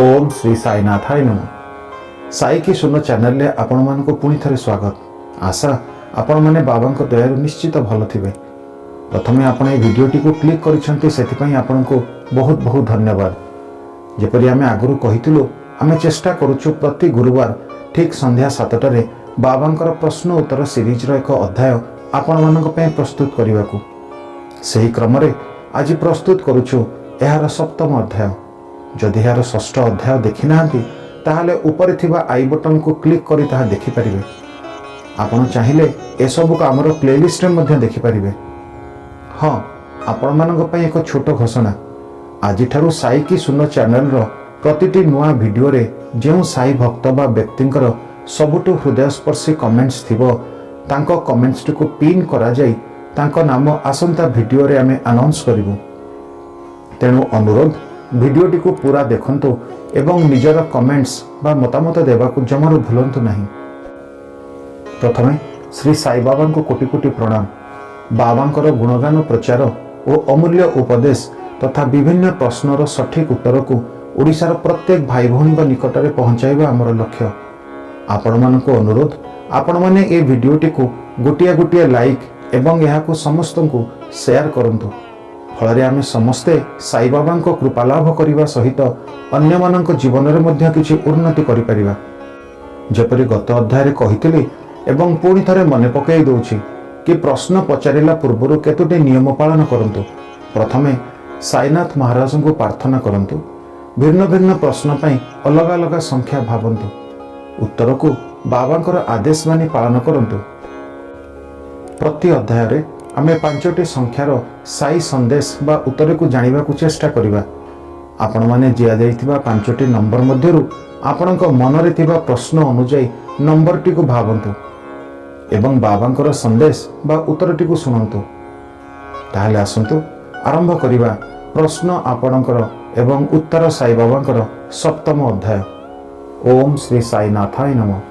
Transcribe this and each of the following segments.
ଓମ୍ ଶ୍ରୀ ସାଇନାଥାୟ ନମଃ। ସାଇ କି ସୁନ ଚ୍ୟାନେଲରେ ଆପଣମାନଙ୍କୁ ପୁଣି ଥରେ ସ୍ୱାଗତ। ଆଶା ଆପଣମାନେ ବାବାଙ୍କ ଦୟାରୁ ନିଶ୍ଚିତ ଭଲ ଥିବେ। ପ୍ରଥମେ ଆପଣ ଏହି ଭିଡ଼ିଓଟିକୁ କ୍ଲିକ୍ କରିଛନ୍ତି, ସେଥିପାଇଁ ଆପଣଙ୍କୁ ବହୁତ ବହୁତ ଧନ୍ୟବାଦ। ଯେପରି ଆମେ ଆଗରୁ କହିଥିଲୁ, ଆମେ ଚେଷ୍ଟା କରୁଛୁ ପ୍ରତି ଗୁରୁବାର ଠିକ୍ ସନ୍ଧ୍ୟା 7ଟାରେ ବାବାଙ୍କର ପ୍ରଶ୍ନ ଉତ୍ତର ସିରିଜର ଏକ ଅଧ୍ୟାୟ ଆପଣମାନଙ୍କ ପାଇଁ ପ୍ରସ୍ତୁତ କରିବାକୁ। ସେହି କ୍ରମରେ ଆଜି ପ୍ରସ୍ତୁତ କରୁଛୁ ଏହାର ସପ୍ତମ ଅଧ୍ୟାୟ। ଯଦି ଏହାର ଷଷ୍ଠ ଅଧ୍ୟାୟ ଦେଖିନାହାନ୍ତି, ତାହେଲେ ଉପରେ ଥିବା I ବଟନକୁ କ୍ଲିକ୍ କରି ତାହା ଦେଖିପାରିବେ। ଆପଣ ଚାହିଁଲେ ଏସବୁକୁ ଆମର ପ୍ଲେଲିଷ୍ଟରେ ମଧ୍ୟ ଦେଖିପାରିବେ। ହଁ, ଆପଣମାନଙ୍କ ପାଇଁ ଏକ ଛୋଟ ଘୋଷଣା। ଆଜିଠାରୁ ସାଇ କି ସୁନ ଚ୍ୟାନେଲର ପ୍ରତିଟି ନୂଆ ଭିଡ଼ିଓରେ ଯେଉଁ ସାଇ ଭକ୍ତ ବା ବ୍ୟକ୍ତିଙ୍କର ସବୁଠୁ ହୃଦୟସ୍ପର୍ଶୀ କମେଣ୍ଟସ୍ ଥିବ, ତାଙ୍କ କମେଣ୍ଟସଟିକୁ ପିନ୍ କରାଯାଇ ତାଙ୍କ ନାମ ଆସନ୍ତା ଭିଡ଼ିଓରେ ଆମେ ଆନାଉନ୍ସ କରିବୁ। ତେଣୁ ଅନୁରୋଧ, ଭିଡ଼ିଓଟିକୁ ପୁରା ଦେଖନ୍ତୁ ଏବଂ ନିଜର କମେଣ୍ଟସ୍ ବା ମତାମତ ଦେବାକୁ ଜମାରୁ ଭୁଲନ୍ତୁ ନାହିଁ। ପ୍ରଥମେ ଶ୍ରୀ ସାଇବାବାଙ୍କୁ କୋଟି କୋଟି ପ୍ରଣାମ। ବାବାଙ୍କର ଗୁଣଗାନ ପ୍ରଚାର ଓ ଅମୂଲ୍ୟ ଉପଦେଶ ତଥା ବିଭିନ୍ନ ପ୍ରଶ୍ନର ସଠିକ୍ ଉତ୍ତରକୁ ଓଡ଼ିଶାର ପ୍ରତ୍ୟେକ ଭାଇ ଭଉଣୀଙ୍କ ନିକଟରେ ପହଞ୍ଚାଇବା ଆମର ଲକ୍ଷ୍ୟ। ଆପଣମାନଙ୍କୁ ଅନୁରୋଧ, ଆପଣମାନେ ଏ ଭିଡ଼ିଓଟିକୁ ଗୋଟିଏ ଗୋଟିଏ ଲାଇକ୍ ଏବଂ ଏହାକୁ ସମସ୍ତଙ୍କୁ ସେୟାର କରନ୍ତୁ। ଫଳରେ ଆମେ ସମସ୍ତେ ସାଇବାବାଙ୍କ କୃପା ଲାଭ କରିବା ସହିତ ଅନ୍ୟମାନଙ୍କ ଜୀବନରେ ମଧ୍ୟ କିଛି ଉନ୍ନତି କରିପାରିବା। ଯେପରି ଗତ ଅଧ୍ୟାୟରେ କହିଥିଲି ଏବଂ ପୁଣି ଥରେ ମନେ ପକାଇ ଦେଉଛି କି ପ୍ରଶ୍ନ ପଚାରିଲା ପୂର୍ବରୁ କେତୋଟି ନିୟମ ପାଳନ କରନ୍ତୁ। ପ୍ରଥମେ ସାଇନାଥ ମହାରାଜଙ୍କୁ ପ୍ରାର୍ଥନା କରନ୍ତୁ। ଭିନ୍ନ ଭିନ୍ନ ପ୍ରଶ୍ନ ପାଇଁ ଅଲଗା ଅଲଗା ସଂଖ୍ୟା ଭାବନ୍ତୁ। ଉତ୍ତରକୁ ବାବାଙ୍କର ଆଦେଶ ମାନି ପାଳନ କରନ୍ତୁ। ପ୍ରତି ଅଧ୍ୟାୟରେ ଆମେ 5ଟି ସଂଖ୍ୟାର ସାଇ ସନ୍ଦେଶ ବା ଉତ୍ତରକୁ ଜାଣିବାକୁ ଚେଷ୍ଟା କରିବା। ଆପଣମାନେ ଦିଆଯାଇଥିବା 5ଟି ନମ୍ବର ମଧ୍ୟରୁ ଆପଣଙ୍କ ମନରେ ଥିବା ପ୍ରଶ୍ନ ଅନୁଯାୟୀ ନମ୍ବରଟିକୁ ଭାବନ୍ତୁ ଏବଂ ବାବାଙ୍କର ସନ୍ଦେଶ ବା ଉତ୍ତରଟିକୁ ଶୁଣନ୍ତୁ। ତାହେଲେ ଆସନ୍ତୁ ଆରମ୍ଭ କରିବା ପ୍ରଶ୍ନ ଆପଣଙ୍କର ଏବଂ ଉତ୍ତର ସାଇବାବାଙ୍କର ସପ୍ତମ ଅଧ୍ୟାୟ। ଓମ୍ ଶ୍ରୀ ସାଇନାଥାୟ ନମଃ।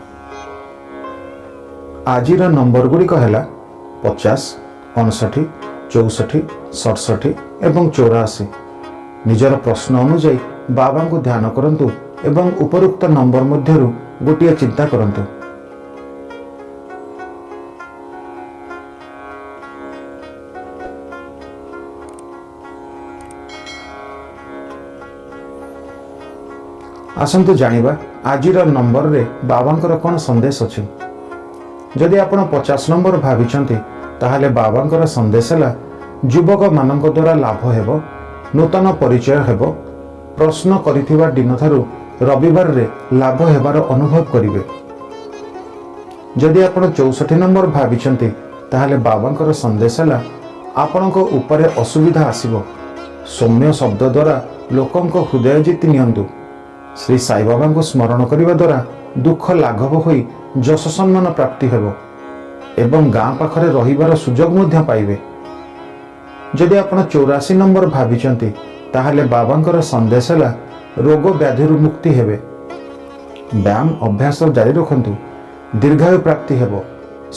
ଆଜିର ନମ୍ବର ଗୁଡ଼ିକ ହେଲା 50, 59, 64, 67 ଏବଂ 84। ନିଜର ପ୍ରଶ୍ନ ଅନୁଯାୟୀ ବାବାଙ୍କୁ ଧ୍ୟାନ କରନ୍ତୁ ଏବଂ ଉପରୋକ୍ତ ନମ୍ବର ମଧ୍ୟରୁ ଗୋଟିଏ ଚିନ୍ତା କରନ୍ତୁ। ଆସନ୍ତୁ ଜାଣିବା ଆଜିର ନମ୍ବରରେ ବାବାଙ୍କର କ'ଣ ସନ୍ଦେଶ ଅଛି। ଯଦି ଆପଣ 50 ନମ୍ବର ଭାବିଛନ୍ତି, ତାହେଲେ ବାବାଙ୍କର ସନ୍ଦେଶ ହେଲା ଯୁବକମାନଙ୍କ ଦ୍ୱାରା ଲାଭ ହେବ, ନୂତନ ପରିଚୟ ହେବ। ପ୍ରଶ୍ନ କରିଥିବା ଦିନଠାରୁ ରବିବାରରେ ଲାଭ ହେବାର ଅନୁଭବ କରିବେ। ଯଦି ଆପଣ 64 ନମ୍ବର ଭାବିଛନ୍ତି, ତାହେଲେ ବାବାଙ୍କର ସନ୍ଦେଶ ହେଲା ଆପଣଙ୍କ ଉପରେ ଅସୁବିଧା ଆସିବ। ସୌମ୍ୟ ଶବ୍ଦ ଦ୍ୱାରା ଲୋକଙ୍କ ହୃଦୟ ଜିତି ନିଅନ୍ତୁ। ଶ୍ରୀ ସାଇବାବାଙ୍କୁ ସ୍ମରଣ କରିବା ଦ୍ୱାରା ଦୁଃଖ ଲାଘବ ହୋଇ ଯଶ ସମ୍ମାନ ପ୍ରାପ୍ତି ହେବ ଏବଂ ଗାଁ ପାଖରେ ରହିବାର ସୁଯୋଗ ମଧ୍ୟ ପାଇବେ। ଯଦି ଆପଣ 84 ନମ୍ବର ଭାବିଛନ୍ତି, ତାହେଲେ ବାବାଙ୍କର ସନ୍ଦେଶ ହେଲା ରୋଗ ବ୍ୟାଧିରୁ ମୁକ୍ତି ହେବେ। ବ୍ୟାୟାମ ଅଭ୍ୟାସ ଜାରି ରଖନ୍ତୁ, ଦୀର୍ଘାୟୁ ପ୍ରାପ୍ତି ହେବ,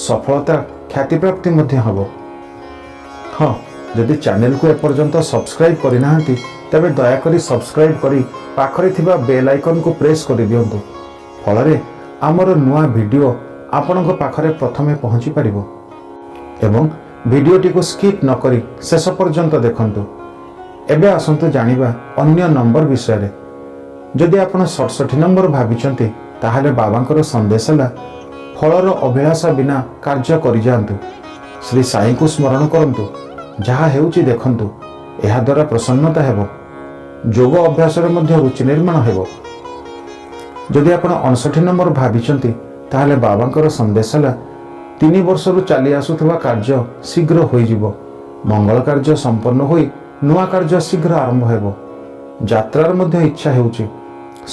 ସଫଳତା ଖ୍ୟାତି ପ୍ରାପ୍ତି ମଧ୍ୟ ହେବ। ହଁ, ଯଦି ଚ୍ୟାନେଲକୁ ଏପର୍ଯ୍ୟନ୍ତ ସବସ୍କ୍ରାଇବ୍ କରିନାହାନ୍ତି, ତେବେ ଦୟାକରି ସବସ୍କ୍ରାଇବ୍ କରି ପାଖରେ ଥିବା ବେଲ୍ ଆଇକନ୍କୁ ପ୍ରେସ୍ କରିଦିଅନ୍ତୁ। ଫଳରେ ଆମର ନୂଆ ଭିଡ଼ିଓ ଆପଣଙ୍କ ପାଖରେ ପ୍ରଥମେ ପହଞ୍ଚି ପାରିବ ଏବଂ ଭିଡ଼ିଓଟିକୁ ସ୍କିପ୍ ନକରି ଶେଷ ପର୍ଯ୍ୟନ୍ତ ଦେଖନ୍ତୁ। ଏବେ ଆସନ୍ତୁ ଜାଣିବା ଅନ୍ୟ ନମ୍ବର ବିଷୟରେ। ଯଦି ଆପଣ 67 ନମ୍ବର ଭାବିଛନ୍ତି, ତାହେଲେ ବାବାଙ୍କର ସନ୍ଦେଶ ହେଲା ଫଳର ଅଭିଳାଷା ବିନା କାର୍ଯ୍ୟ କରିଯାଆନ୍ତୁ। ଶ୍ରୀ ସାଇଙ୍କୁ ସ୍ମରଣ କରନ୍ତୁ, ଯାହା ହେଉଛି ଦେଖନ୍ତୁ। ଏହାଦ୍ୱାରା ପ୍ରସନ୍ନତା ହେବ। ଯୋଗ ଅଭ୍ୟାସରେ ମଧ୍ୟ ରୁଚି ନିର୍ମାଣ ହେବ। ଯଦି ଆପଣ 59 ନମ୍ବର ଭାବିଛନ୍ତି, ତାହେଲେ ବାବାଙ୍କର ସନ୍ଦେଶ ହେଲା 3 ବର୍ଷରୁ ଚାଲି ଆସୁଥିବା କାର୍ଯ୍ୟ ଶୀଘ୍ର ହୋଇଯିବ। ମଙ୍ଗଳ କାର୍ଯ୍ୟ ସମ୍ପନ୍ନ ହୋଇ ନୂଆ କାର୍ଯ୍ୟ ଶୀଘ୍ର ଆରମ୍ଭ ହେବ। ଯାତ୍ରାର ମଧ୍ୟ ଇଚ୍ଛା ହେଉଛି,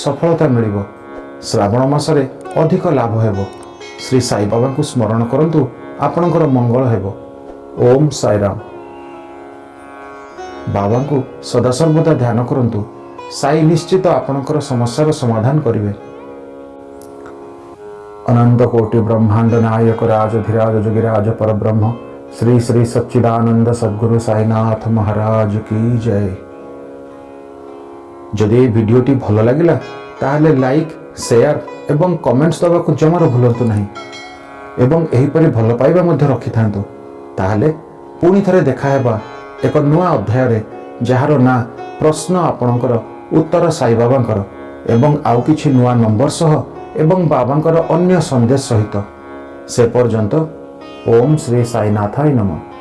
ସଫଳତା ମିଳିବ। ଶ୍ରାବଣ ମାସରେ ଅଧିକ ଲାଭ ହେବ। ଶ୍ରୀ ସାଇବାବାଙ୍କୁ ସ୍ମରଣ କରନ୍ତୁ, ଆପଣଙ୍କର ମଙ୍ଗଳ ହେବ। ଓମ୍ ସାଇରାମ। ବାବାଙ୍କୁ ସଦାସର୍ବଦା ଧ୍ୟାନ କରନ୍ତୁ। ସାଇ ନିଶ୍ଚିତ ଆପଣଙ୍କର ସମସ୍ୟାର ସମାଧାନ କରିବେ। ଅନନ୍ତ କୋଟି ବ୍ରହ୍ମାଣ୍ଡ ନାୟକ ରାଜଧିରାଜ ଯୋଗିରାଜ ପରବ୍ରହ୍ମ ଶ୍ରୀ ଶ୍ରୀ ସଚ୍ଚିଦାନନ୍ଦ ସଦ୍ଗୁରୁ ସାଇନାଥ ମହାରାଜ କି ଜୟ। ଯଦି ଏହି ଭିଡ଼ିଓଟି ଭଲ ଲାଗିଲା, ତାହେଲେ ଲାଇକ୍, ସେୟାର ଏବଂ କମେଣ୍ଟସ୍ ଦେବାକୁ ଜମାରୁ ଭୁଲନ୍ତୁ ନାହିଁ ଏବଂ ଏହିପରି ଭଲ ପାଇବା ମଧ୍ୟ ରଖିଥାନ୍ତୁ। ତାହେଲେ ପୁଣି ଥରେ ଦେଖାହେବା ଏକ ନୂଆ ଅଧ୍ୟାୟରେ, ଯାହାର ନାଁ ପ୍ରଶ୍ନ ଆପଣଙ୍କର, ଉତ୍ତର ସାଇବାବାଙ୍କର, ଏବଂ ଆଉ କିଛି ନୂଆ ନମ୍ବର ସହ ଏବଂ ବାବାଙ୍କର ଅନ୍ୟ ସନ୍ଦେଶ ସହିତ। ସେ ପର୍ଯ୍ୟନ୍ତ ଓମ୍ ଶ୍ରୀ ସାଇନାଥାୟ ନମଃ।